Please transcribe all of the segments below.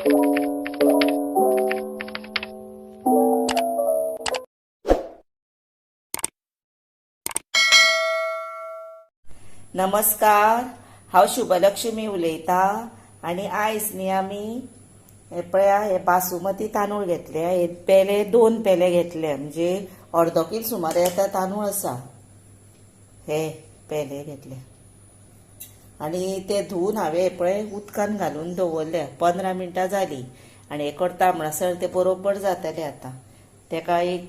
नमस्कार, हांव शुभलक्ष्मी उलयतां आनी आयज न्ही आमी हे पळया हे बासुमती तांदूळ घेतले. हे पेले 2 पेले घेतले, म्हणजे अर्दो कील सुमार आतां तांदूळ आसा. हे पेले घेतले आनी ते धुवन हांवें पळय उदकान घालून दवरले. 15 मिनटां जालीं आनी हे करता म्हणसर ते बरोबर जातले. आतां तेका एक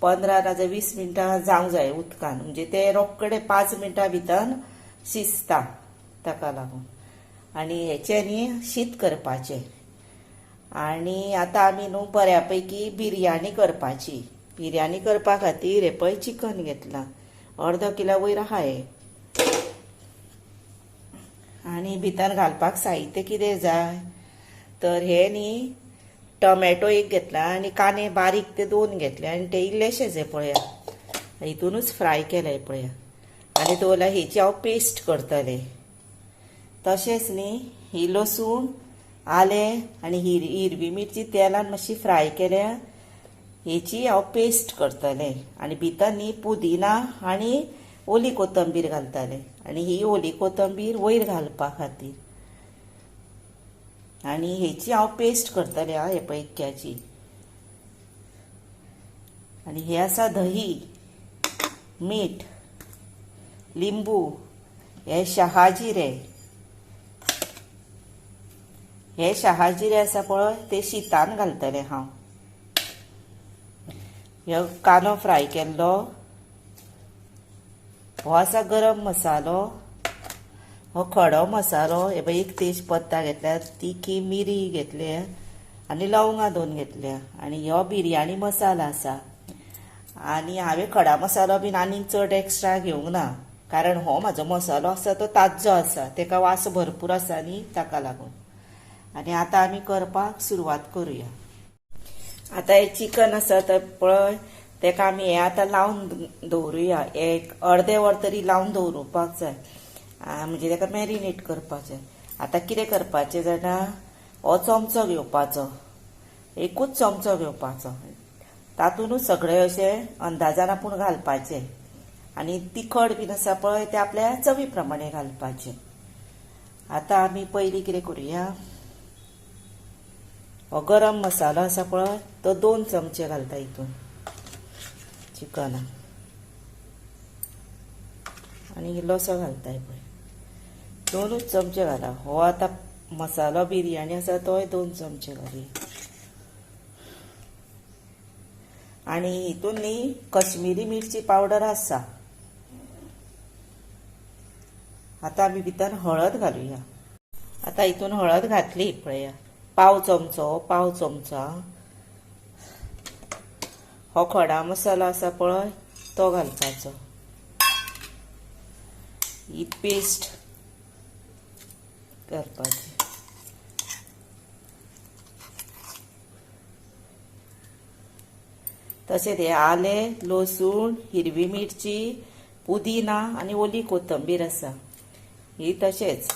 15 नाजाल्यार 20 मिनटां जावंक जाय उदकान, म्हणजे ते रोखडे 5 मिनटां भितर शिजता ताका लागून. आनी हेचें न्ही शीत करपाचें. आनी आतां आमी न्हू बऱ्या पैकी बिरयानी करपाची. बिरयानी करपा खातीर हे पळय चिकन घेतलां, अर्दो किला वयर आहा हें. आनी भितर घालपाक साहित्य कितें जाय तर हे न्ही टोमॅटो एक घेतला आनी कांदे बारीक ते 2 घेतले आनी ते इल्लेशेच हे पळया हितूनच फ्राय केले पळया. आनी दवरला हेची हांव पेस्ट करतलें. तशेंच न्ही ही लसूण, आलें आनी हिरवी मिरची तेलान मातशी फ्राय केल्या, हेची हांव पेस्ट करतलें. आनी भितर न्ही पुदिना आनी ओली कोथंबीर घालतलें. आनी ही ओली कोथंबीर वयर घालपा खातीर. आनी हेची हांव पेस्ट करतलें आं, हे पळय इक्क्याची. आनी हे आसा दही, मीठ, लिंबू, हे शहाजिरे. हे शहाजिरे आसा पळय ते शितान घालतलें हांव. हे कांदो फ्राय केल्लो, हो आसा गरम मसालो, हो खडो मसालो. हे पळय एक तेज पत्ता घेतल्या, तिखी मिरी घेतल्या आनी लवंगां 2 घेतल्या. आनी हो बिरयानी मसाला आसा. आनी हांवें खडा मसालो बीन आनीक चड एक्स्ट्रा घेवंक ना, कारण हो म्हाजो मसालो आसा तो ताज्जो आसा, तेका वास भरपूर आसा न्ही ताका लागून. आनी आतां आमी करपाक सुरवात करुया. आतां हें चिकन आसा तें पळय तेका आमी हें आतां लावन दवरुया. एक अर्दें वर तरी लावन दवरुपाक जाय, म्हणजे तेका मॅरिनेट करपाचें. आतां कितें करपाचें जाणा, हो चमचो घेवपाचो, एकूच चमचो घेवपाचो, तातूंतच सगळें अशें अंदाजान आपूण घालपाचें. आनी तिखट बीन आसा पळय तें आपल्या चवी प्रमाणे घालपाचें. आतां आमी पयलीं कितें करुया, हो गरम मसालो आसा पळय तो 2 चमचे घालता हितून चिकनाक. आनी इल्लोसो घालता पळय, 2 चमचे घाला. हो आतां मसालो बिरयानी आसा तोय 2 चमचे घालया. आनी हितून न्ही कश्मीरी मिरची पावडर आसा. आतां आमी भितर हळद घालुया. आतां हितून हळद घातली पळया, पाव चमचो, पाव चमचो. हो खडा मसालो आसा पळय तो घालपाचो. ही पेस्ट घालपाची. तशेंच हे आलें, लसूण, हिरवी मिरची, पुदिना आनी ओली कोथंबीर आसा ही. तशेंच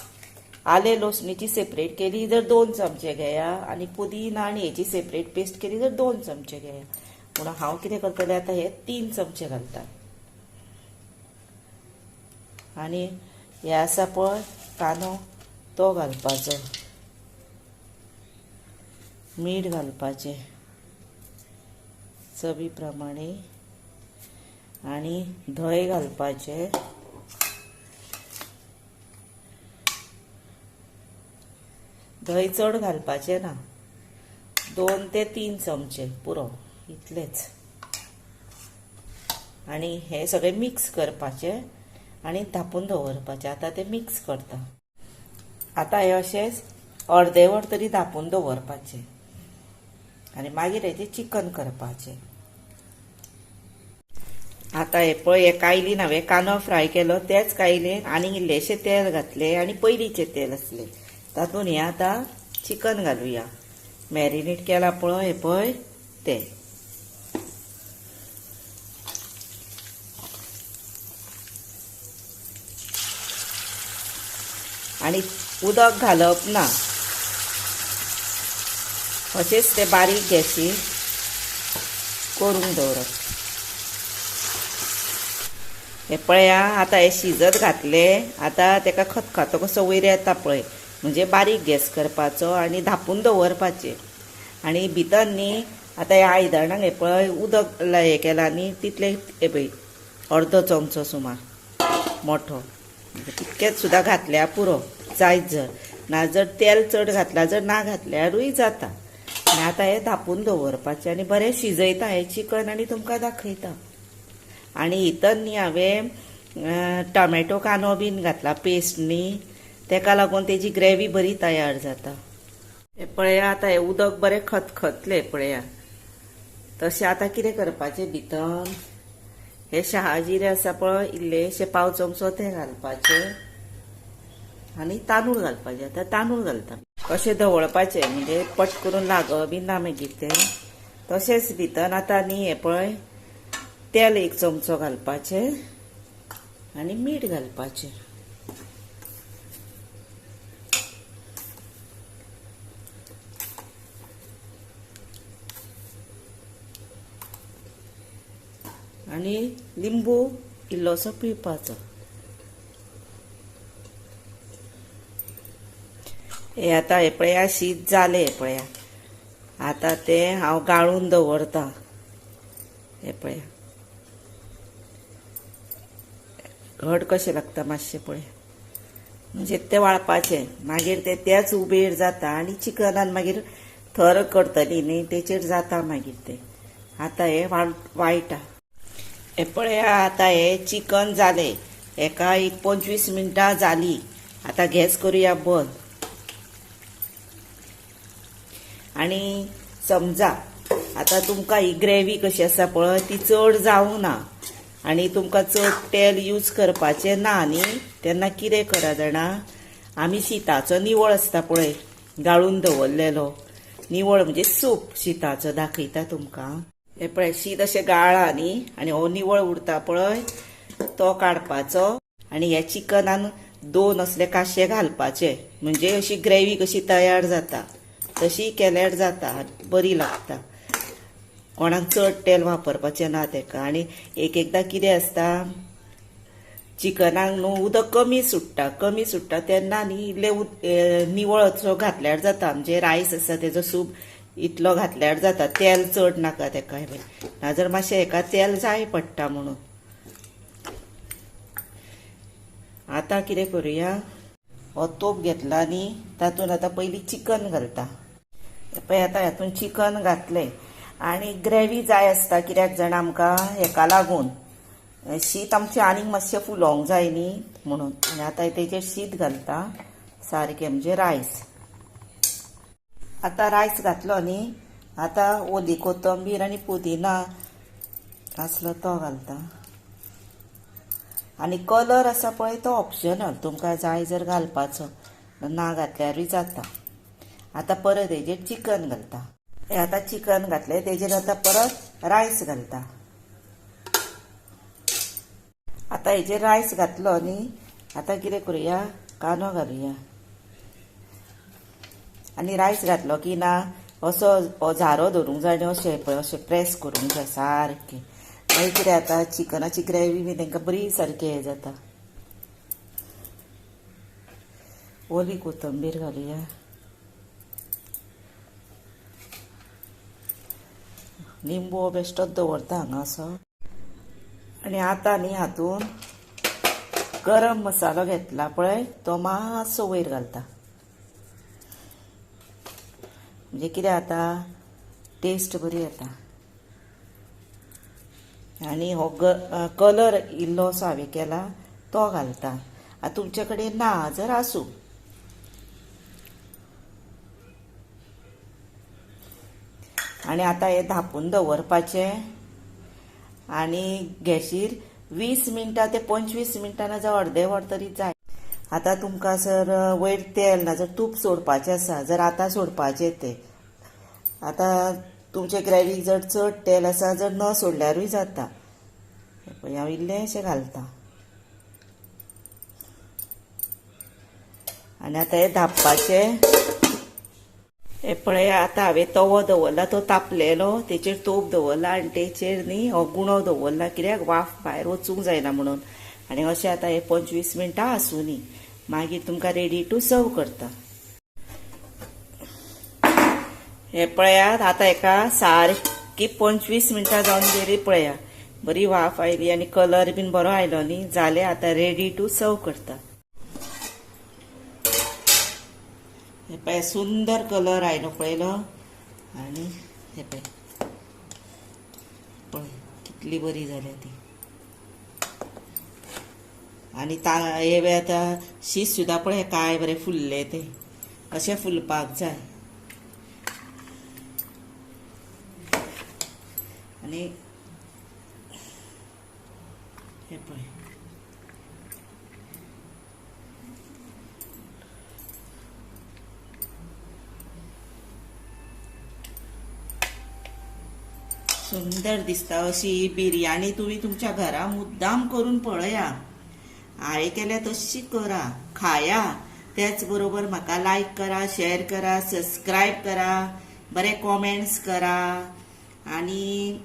आलें लसणीची सेपरेट केली जर 2 चमचे घेया, आनी पुदिना आनी हेची सेपरेट पेस्ट केली जर 2 चमचे घेया. म्हणून हांव कितें करतलें आतां, हे 3 चमचे घालता. आनी हे आसा पळय कांदो तो घालपाचो, मीठ घालपाचें चवी प्रमाणे, आनी धंय घालपाचें. धंय चड घालपाचें ना, 2 ते 3 चमचे पुरो, इतलेच. आनी हे सगळें मिक्स करपाचें आनी धांपून दवरपाचें. आतां तें मिक्स करता. आतां हें अशेंच अर्दें वर तरी धांपून दवरपाचें आनी मागीर हेचें चिकन करपाचें. आतां हे पळय हे कायलीन हांवें कांदो फ्राय केलो, तेच कायलीन आनी इल्लेशें तेल घातलें आनी पयलींचें तेल आसलें तातूंत हें आतां चिकन घालुया. मॅरिनेट केलां पळय हे पळय तें. आनी उदक घालप ना, अशेंच ते बारीक गॅसीर करूंक दवरप. हे पळया आतां हे शिजत घातले. आतां तेका खतखतो कसो वयर येता पळय, म्हणजे बारीक गॅस करपाचो आनी धांपून दवरपाचें. आनी भितर न्ही आतां ह्या आयदनाक हे पळय उदक हें केलां न्ही तितलें हे पळय अर्दो चमचो सुमार मोठो तितकेंच सुद्दां घातल्यार पुरो जायत. जर ना जर तेल चड घातल्यार जर ना घातल्यारूय जाता. आनी आतां हें धांपून दवरपाचें आनी बरें शिजयता हें चिकन आनी तुमकां दाखयता. आनी हितर न्ही हांवें टोमॅटो कांदो बीन घातला पेस्ट न्ही, तेका लागून तेजी ग्रेवी बरी तयार जाता. हे पळया आतां हें उदक बरें खतखतलें पळया. तशें आतां कितें करपाचें, भितर हे शहाजिरे आसा पळय इल्लेशे पाव चमचो ते घालपाचे आनी तांदूळ घालपाचे. आतां तांदूळ घालता कशें धवळपाचें म्हणजे पट करून लागप बी ना मागीर तें. तशेंच भितर आतां न्ही हें पळय तेल एक चमचो घालपाचें आनी मीठ घालपाचें. आनी लिंबू इल्लोसो पिळपाचो. हे आतां हे पळया शीत जालें. हे पळया आतां तें हांव गाळून दवरता. हे पळया घट कशें लागता मातशें पळया, म्हणजे तें वाळपाचें. मागीर तें त्याच उबेर जाता आनी चिकनान मागीर थर करतली न्ही तेचेर जाता मागीर तें. आतां हें वाळटा. हे पळया आतां हें चिकन जालें. हेका एक 25 मिनटां जाली. आतां गॅस करुया बंद. आनी समजा आतां तुमकां ही ग्रेवी कशी आसा पळय ती चड जावंक ना आनी तुमकां चड तेल यूज करपाचें ना न्ही, तेन्ना कितें करा जाणा, आमी शिताचो निवळ आसता पळय गाळून दवरलेलो निवळ म्हणजे सूप शिताचो दाखयता तुमकां. हे पळय शीत अशें गाळ्ळां न्ही आनी हो निवळ उरता पळय तो काडपाचो आनी ह्या चिकनान 2 असले काशे घालपाचे, म्हणजे अशी ग्रेवी कशी तयार जाता तशी केल्यार जाता, बरी लागता. कोणाक चड तेल वापरपाचें ना तेका. आनी एक एकदां कितें आसता चिकनाक न्हू उदक कमी सुट्टा, कमी सुट्टा तेन्ना न्ही इल्लें निवळचो घातल्यार जाता, म्हणजे रायस आसा तेजो सूप इतलो घातल्यार जाता, तेल चड नाका तेका. नाजाल्यार मातशें हेका तेल जाय पडटा म्हणून. आतां कितें करुया, हो तोप घेतला न्ही तातूंत आतां पयलीं चिकन घालता. पळय आतां हातूंत चिकन घातलें आनी ग्रेवी जाय आसता कित्याक जाणा आमकां हेका लागून शीत आमचें आनीक मातशें फुलोवंक जाय न्ही म्हणून. आनी आतां तेजेर शीत घालता सारकें म्हणजे रायस. आतां रायस घातलो न्ही, आतां ओली कोथंबीर आनी पुदिना आसलो तो घालता. आनी कलर आसा पळय तो ऑप्शनल, तुमकां जाय जर घालपाचो, ना घातल्यारूय जाता. आतां परत हेजेर चिकन घालता. हे आतां चिकन घातलें तेजेर आतां परत रायस घालता. आतां हेजेर रायस घातलो न्ही, आतां कितें करुया, कांदो घालुया. आनी रायस घातलो की ना असो झारो धरूंक जाय न्ही, अशें पळय अशें प्रेस करूंक जाय सारकें. मागीर कितें जाता चिकनाची ग्रेवी बी तांकां बरी सारकी हें जाता. ओली कोथंबीर घालुया. लिंबू बेश्टोच दवरता हांगा असो. आनी आतां न्ही हातूंत गरम मसालो घेतला पळय तो मातसो वयर घालता, म्हणजे कितें जाता टेस्ट बरी येता. आनी हो कलर इल्लोसो हांवें केला तो घालता. आतां तुमचे कडेन ना जर आसूं. आनी आतां हें धांपून दवरपाचें आनी गॅशीर 20 मिनटां ते 25 मिनटां ना जाल्यार अर्दें वर तरी जाय. आतां तुमकां जर वयर तेल ना जर तूप सोडपाचें आसा जर आतां सोडपाचें तें, आतां तुमचे ग्रेवीक जर चड तेल आसा जर न सोडल्यारूय जाता. पळय हांव इल्लेंशें घालता. आनी आतां हें धांपपाचें. हे पळया आतां हांवें तवो दवरला, तो तापलेलो, तेचेर तोप दवरला आनी तेचेर न्ही हो गुणो दवरला, कित्याक वाफ भायर वचूंक जायना म्हणून. आनी अशें आतां हे 25 मिनटां आसूनी, मागीर तुमकां रेडी टू सर्व करता. हे पळयात आतां हेका सारकी 25 मिनटां जावन गेली. पळया बरी वाफ आयली आनी कलर बीन बरो आयलो न्ही. जालें, आतां रेडी टू सर्व करता. हे पळय सुंदर कलर आयलो पळयलो. आनी हे पळय पळय कितली बरी जाल्या ती. आनी हे आतां शीत सुद्दां पळय काय बरें फुल्लें तें, अशें फुलपाक जाय. आनी हे पळय सुंदर दिसता. अशी बिर्याणी तुमी तुमच्या घरा मुद्दाम करून पळया. हांवें केल्या तशी करा, खाया. त्याच बरोबर म्हाका लायक करा, शेअर करा, सबस्क्रायब करा, बरे कॉमेंट्स करा. आनी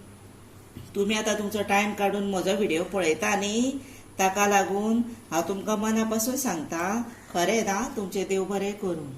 तुमी आतां तुमचो टायम काडून म्हजो व्हिडिओ पळयता न्ही, ताका लागून हांव तुमकां मना पासून सांगता, खरें ना, तुमचें देव बरें करूं.